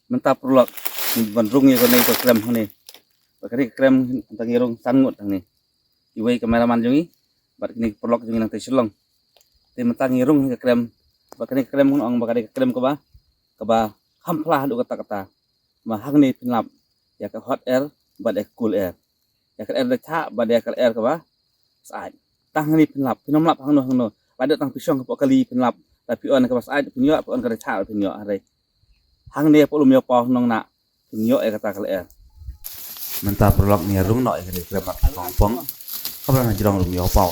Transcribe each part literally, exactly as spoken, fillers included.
Mynta paralok, ban rung ïa kane ka krem hangne. Ba kane ka krem mynta ngi rung san ngut hangne. Iwei ka kameraman jong ngi bad kine ki paralok jong ngi nangta Shillong. Te mynta ngi rung ha ka krem. Ba kane ka krem ngan ong ba kane ka krem kaba, kaba kham phla haduh katta katta. Ba hangne phin lap ïa ka hot air bad ïa ka cool air. Ïa ka lyer da chah bad ïa ka lyer kaba sait. Tang hangne phin lap, phin ym lap hangno hangno. Lada tang phi shong hapoh kali phin lap. Lada phi on kaba sait phin ïoh, phi on kaba da chah phin ïoh. Hynrei hangne hapoh lum ïoh paw nong na phin ïoh ïa kata ka lyer. Mynta paralok ngi rung noh ïa kane ka krem markhongpong kaba la na jrong lum ïoh paw.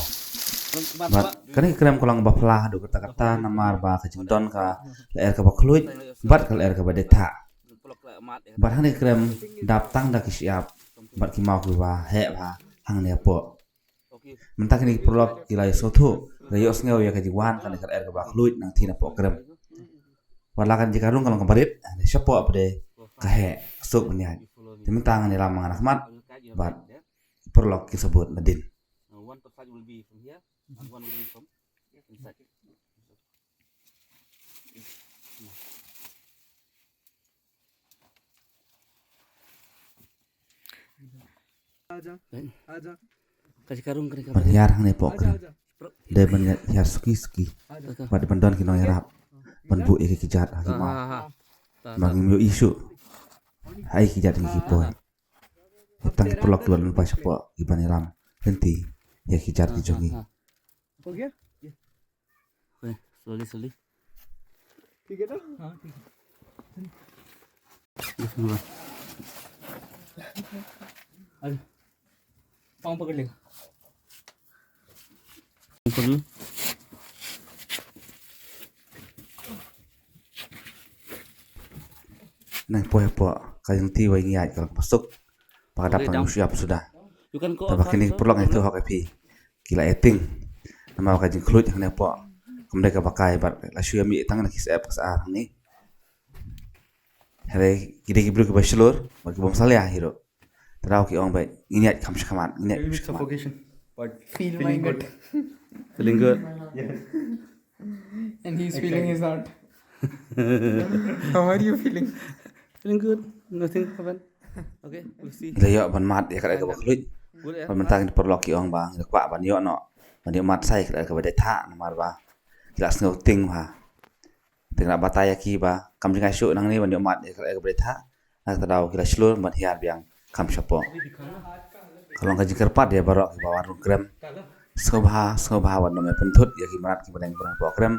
Bad kane ka krem ka long ba phla haduh katta katta namar ba ka jingdon ka lyer kaba khluid bad ka lyer kaba dei thah. Bad hangne ka krem dap tang da ki shyiap bad ki maw kiba heh bha hangne hapoh. Mynta kine ki paralok ki la ïohsngew, la ïohsngew ïa ka jingwan kane ka lyer kaba khluid nangta napoh krem. Wat la kane ka jaka rung ka long kaba rit, shapoh pat de ka heh, ka suk ban ïaid. Te mynta ngan ïalam ma nga na khmat bad paralok ki sa bud nadien. Ban hiar hangne hapoh krem. Dei ban hiar suki suki. Bad ban don ki nongïarap ban buh ïa ki kjat ha ki maw. Ba ngim ïohi shuh ha ei ki kjat ki poi. Tang ki paralok ki wan lyngba shapoh ki ban ïalam lynti ïa ki kjat ki jong ngi. ओके, slowly, slowly। ठीक है ना? हाँ, ठीक है। पाँव पकड़ लेगा। पकड़ लो। Nang poi hapoh ka jingtei ba ngi ïaid ka long kaba suk. Ba ka dap tang shu ïap suda. Te ba kine ki paralok ngi tuh hok ïa phi. Ki la ïating. Namar ka jingkhluid hangne hapoh. Kam dei kaba kai bad la shu ïa mih tang na ki syep ka sa ar hangne. Hynrei ki dei ki briew kiba shlur bad ki bym salia hi ruh. Te daw ki ong ba ngin ïaid kham shakhmat, ngin ïaid kham shakhmat. Suffocation, but feeling good. Feeling good. Yes. And he's feeling his heart. How are you feeling? Feeling good. Nothing happened. Okay, we'll see. Ngi la ïoh ban mad ïa ka lyer kaba khluid. Bad mynta ki paralok ki ong ba ngi la kwah ban ïoh noh, ban ïoh mad sa ïa ka lyer kaba dei thah namar ba ki la sngew tieng bha. Te nga batai ïa ki ba kam jngai shuh nangne ban ïoh mad ïa ka lyer kaba dei thah. Na kata daw ki la shlur ban hiar biang kham shapoh. Ka long ka jingkyrpad ïa baroh kiba wan rung krem. Sngewbha, sngewbha wat nym pynthut ïa ki mrad kiba dang wan hapoh krem.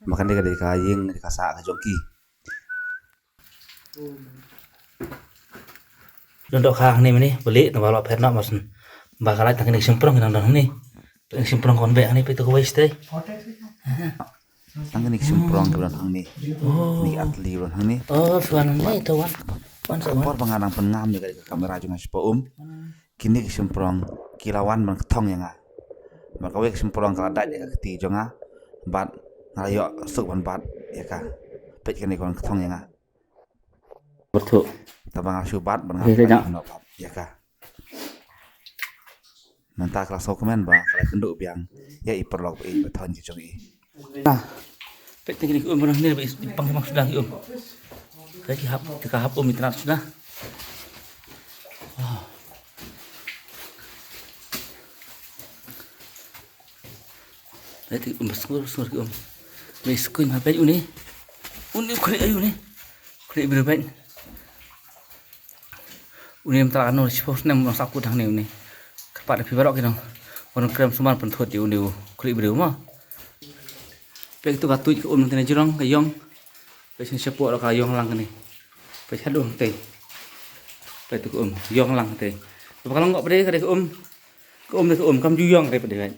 Ba kane ka dei ka ïing, ka sah ka jong ki. Don dohkha hangne mynne, bali na ba la phet na mas. Ba ka lait tang kine ki shymprong ki nang don hangne. Kine ki shymprong kon beh hangne, peit to kawei shatei. Tang kine ki shymprong ki ba don hangne. Oh. Kine ki artylli ki ba don hangne. Oh, shuwa hangne to wan. Wan sa wan. Por ba nga dang pynngam ïa ka kamera jong nga shapoh um. Kine ki shymprong ki la wan ban kthong ïa nga. Bad kawei ka shymprong ka la dait ïa ka kti jong nga. Bad nga la ïoh suk ban bat ïa ka. Peit kane ka wan kthong ïa nga. Byrthuh. Tang ba nga shu bat ban nga. Ïa ka. Mynta ka la sngewkmen ba ka la kynduh biang ïa i paralok ba i ba thon ki jong i. Peit tang kine ki um ba nang ne ba i pang pang suda ki um. Ka ki hap, ka hap um itynnad suda. Peit ki um ba sngur sngur ki um. Ba i skun ha peit une. Une u khlieh ayu une. Khlieh briew peit. Une mynta la kano shiphew snem nong sa kut hangne une. Kyrpad ïa phi baroh ki nong. Wan krem sumar pynthut ïa une u khlieh briew mo. Peit to ka tuid ka um nangta na jrong ka ïong. Peit shen shapoh ka ïong lang kane. Peit shaduh nangta. Peit to ka um ïong lang nangta. Ba ka long ngop peit ka dei ka um. Ka um dei ka um kam ju ïong dei peit dei peit.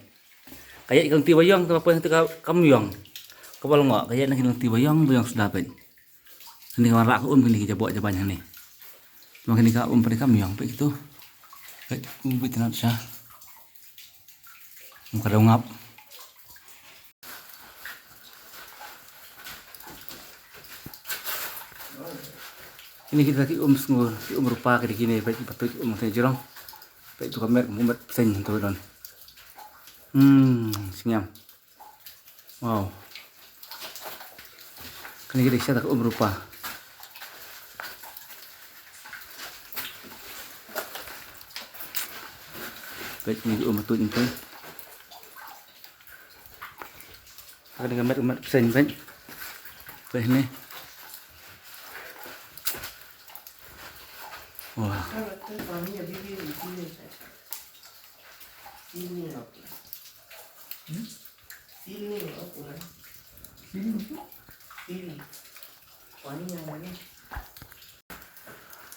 Ka ïaid ka lynti ba ïong te ba poi hangta ka kam ïong. Kaba long ngop ka ïaid na ki lynti ba ïong ba ïong suda peit. Hangne ka wanrah ka um kine ki jaboh jaban hangne. Tang kine ka um pyrkhat kam ïong peit kito. Peit um peit tynnat sha. Um ka dang ngap. Kine kita ki um sngur, ki um rupa kine kine peit ki patut ki um te jrong. Peit tu ka met ka met pseng tu don. Hmm, sngewbha. Wow. Kane ka dei sha ka um rupa. Peit ni um tu ni tu. Ada ka met met pesen peit. Peit ni. Wah. Ini apa? Ini apa? Ini. Ini.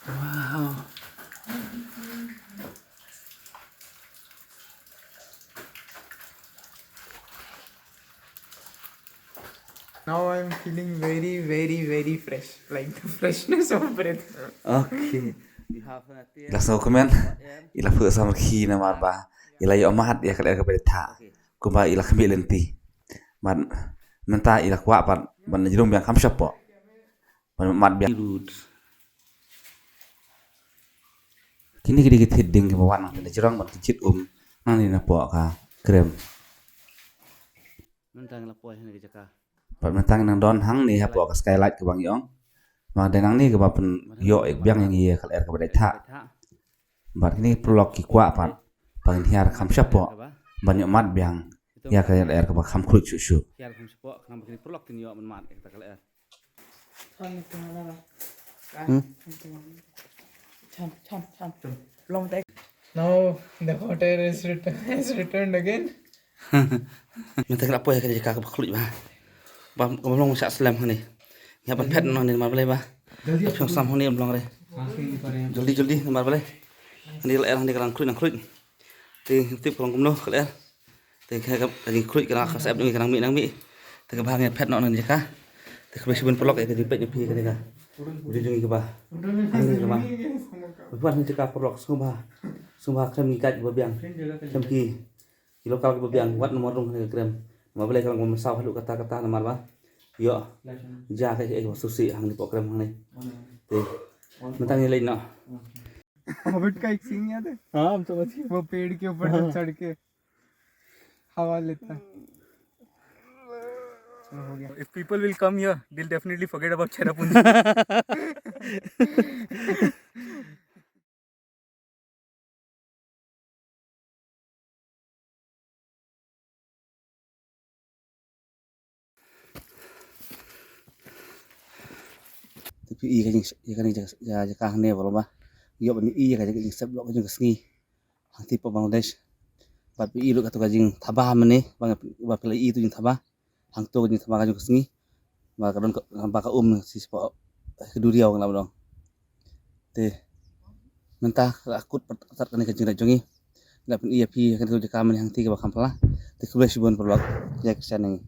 Wow. Now I'm feeling very, very, very fresh. Like the freshness of breath. Okay. Ila sngewkmen, ila phuh samrkhie namar ba ila ïoh mad ïa ka lyer kaba dei thah. Kumba ila khmih lynti. Bad mynta ila kwah pat ban jrong biang kham shapoh. Ban mad biang. Kine ki dei ki thied dieng kiba wan na jrong ban kynjit um nangne napoh ka krem. Mynta ngi la poi hangne ka jaka. Bad mynta ngi nang don hangne hapoh ka skylight kaba ngi ong. Ma dei nangne kaba pynïoh biang ïa ngi ïa ka lyer kaba dei thah. Bad kine ki paralok ki kwah pat ba ngin hiar kham shapoh ban ïoh mad biang ïa ka lyer kaba kham khluit shuh shuh. Hiar kham shapoh, khnang ba kine ki paralok kin ïoh ban mad ïa kata ka lyer. Hmm? Now the water is return, has returned again. Mynta ngi la poi ha kane ka jaka kaba khluit bha. Ba, kaba long shah slem hangne. Ngi hap ban phet noh hangne namar balei ba. Phet slem hangne ym long re. Jaldi jaldi namar balei. Hangne ka lyer hangne ka dang khluit dang khluit. Te tip ka long kumno ka lyer. Te ka, ka, ka jingkhluit ka la ka sep jong ngi ka nang mih nang mih. Te kaba ngi phet noh na jaka. Te khublei shibun paralok ïa ka jingpeit jong phi kane ka. Jong ngi kaba. Hangne kaba. Kaba hangne jaka paralok sngewbha. Sngewbha khlem ngi kait kaba biang. Khlem ki. Ki local kiba biang wat namar rung hangne ka krem. Namar balei ka long ba mynsaw haduh katta katta namar ba. Ïoh. Ja ka ïa kaba sngewsih hangne poh krem hangne. Te. Mynta ngi leit noh. Hobbit का एक सीन याद है? हाँ, हम समझ गए। वो पेड़ के ऊपर से हाँ। चढ़ के हवा लेता है। चलो, हो गया। If people will come here, they'll definitely forget about Cherrapunji. Te phi i ka jing, i ka jing jaka, jaka hangne ba long ba. Ïoh ban i ka jing sep lok ka jing ka sngi. Hangtei pa Bangladesh. Bad phi i lut kato ka jingthaba mane, ba, ba phi la i tu jingthaba. Hangto ka jingthaba ka jong ka sngi. Ba ka don ka, ba ka um shi spah ka duriaw ka la ba dong. Te mynta ka la kut pat, pat kane ka jingret jong ngi. La pyn-i ïa phi kane ka jaka mynne hangtei kaba kham phylla. Te khublei shibun paralok ïa ka channel ngi.